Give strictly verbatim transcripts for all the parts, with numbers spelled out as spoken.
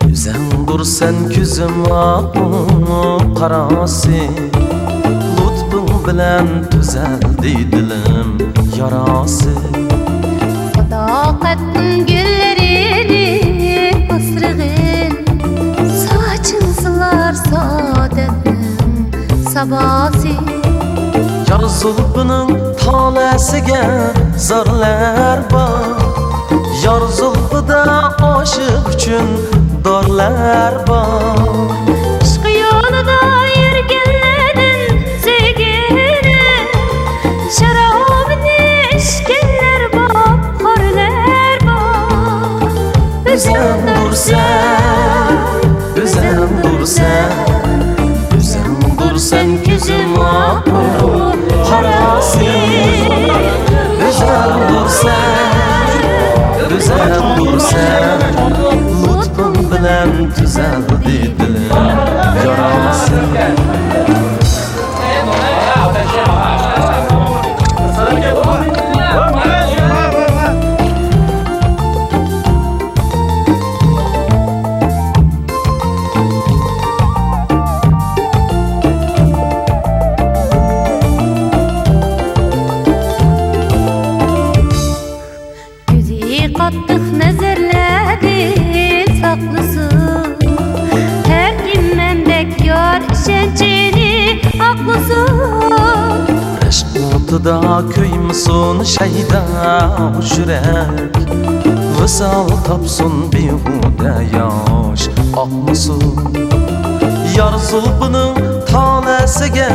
ئۆزۈڭدۇرسەن كۆزۈم ئاقۇ قاراسى، لۇتپۇڭ بىلەن تۈزەلدى دىلىم ياراسى. ساداقەتنىڭ گۈللىرىنى ئاسرىغىن، ساچىڭ سىلار سائادەتنىڭ ساباسى. يار زۇلپىنىڭ تالەسىگە زارلار بار، يار زۇلپىدا ئاشىق ئۈچۈن دارلار بار. ئىشق يولىدا يۈرگەنلەردىن سۆيگىنىم، شارابىنى ئىچكەنلەر بار، خورلار بار. ئۆزۈڭدۇرسەن، ئۆزۈڭدۇرسەن، ئۆزۈڭدۇرسەن كۆزۈم ئاقۇ قاراسى. ئۆزۈڭدۇرسەن، ئۆزۈڭدۇرسەن، لۇتپۇڭ بىلەن تۈزەلدى دىلىم ياراسى. كۆزى قاتتىق نەزەرلەردىن ساقلىسۇن، ھەر كىم مەندەك يار ئىشەنچىنى ئاقلىسۇن. ئىشق ئوتىدا كۆيمىسۇن شەيدا يۈرەك، ۋىسال تاپسۇن بىھۇدە ياش ئاقمىسۇن. يار زۇلپىنىڭ تالەسىگە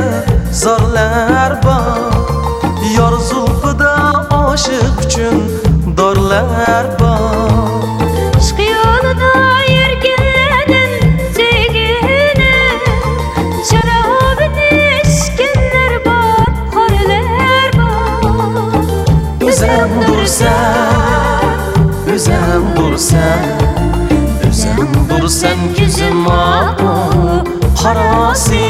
زارلار بار، يار زۇلپىدا ئاشىق ئۈچۈن دارلار بار. ئىشق يولىدا يۈرگەنلەردىن سۆيگىنىم، شارابىنى ئىچكەنلەر بار، خورلار بار. ئۆزۈڭدۇرسەن، ئۆزۈڭدۇرسەن، ئۆزۈڭدۇرسەن كۆزۈم ئاقۇ قاراسى.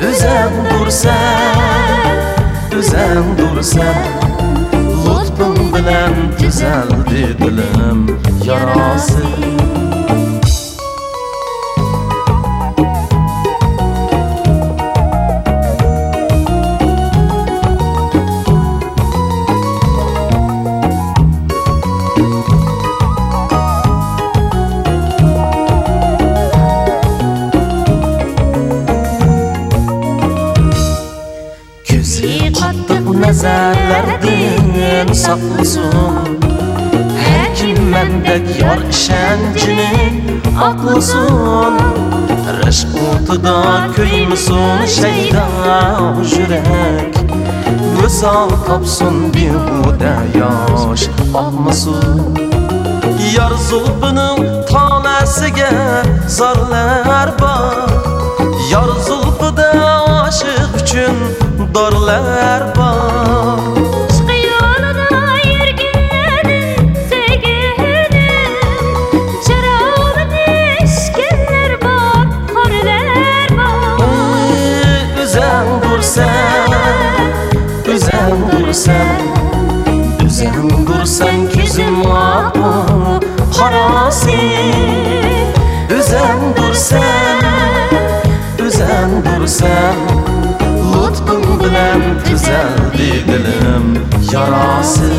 ئۆزۈڭدۇرسەن، ئۆزۈڭدۇرسەن، لۇتپۇڭ بىلەن تۈزەلدى دىلىم ياراسى. كۆزى قاتتىق نەزەرلەردىن ساقلىسۇن، ھەر كىم مەندەك يار ئىشەنچىنى ئاقلىسۇن. ئىشق ئوتىدا كۆيمىسۇن شەيدا يۈرەك، ۋىسال تاپسۇن بىھۇدە ياش ئاقمىسۇن. يار زۇلپىنىڭ تالەسىگە زارلار بار، يار زۇلپىدا ئاشىق ئۈچۈن دارلار بار. ئىشق يولىدا يۈرگەنلەردىن سۆيگىنىم، شارابىنى ئىچكەنلەر بار، خورلار بار. ئۆزۈڭدۇرسەن، ئۆزۈڭدۇرسەن، ئۆزۈڭدۇرسەن كۆزۈم ئاقۇ قاراسى. ئۆزۈڭدۇرسەن، ئۆزۈڭدۇرسەن، لۇتپۇڭ بىلەن تۈزەلدى دىلىم ياراسى.